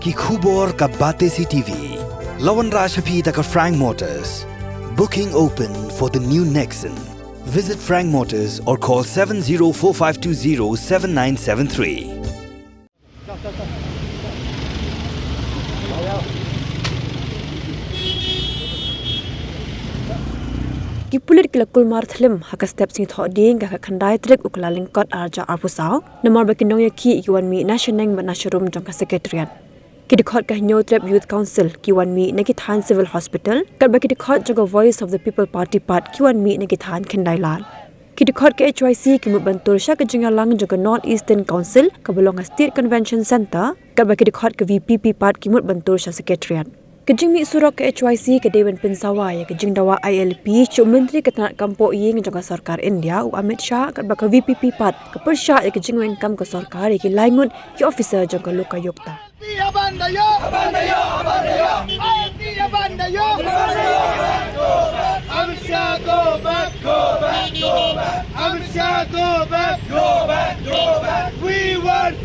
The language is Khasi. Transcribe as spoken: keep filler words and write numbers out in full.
Ki khubor ka Batesi T V. La wanrah sha phi da ka Frank Motors. Booking open for the new Nexon. Visit Frank Motors or call seven zero four five two zero seven nine seven three. Ki pulit ki la kulmar thlem ha ka step sngi Thohdieng ka khatkhyndai tarik u Kyllalyngkot arhajar arphew saw, namar ba ki nongïakhih ki wan mih na shaneng bad na sharum jong ka Secretariat. Ki dkhot ka Hynñiewtrep Youth Council ki wan mih na ki thaiñ Civil Hospital, katba ki dkhot jong ka Voice of the People Party pat ki wan mih na ki thaiñ Khyndailad. Ki dkhot ka H Y C ki mut ban tur sha ka jingïalang jong ka North Eastern Council kaba long ha State Convention Centre, katba ki dkhot ka V P P pat ki mut ban tur sha Secretariat. Ka jingmih surok ka H Y C ka dei ban pynsawa ïa ka jingdawa I L P sha u Myntri ka tnat kam pohïing jong ka Sorkar India u Amit Shah, katba ka V P P pat ka pyrshah ïa ka jingweng kam ka sorkar ïa ki lai ngut ki officer jong ka Lokayukta. Amit Shah, go back, go back, go back. Amit Shah, go back, go back, go back. We want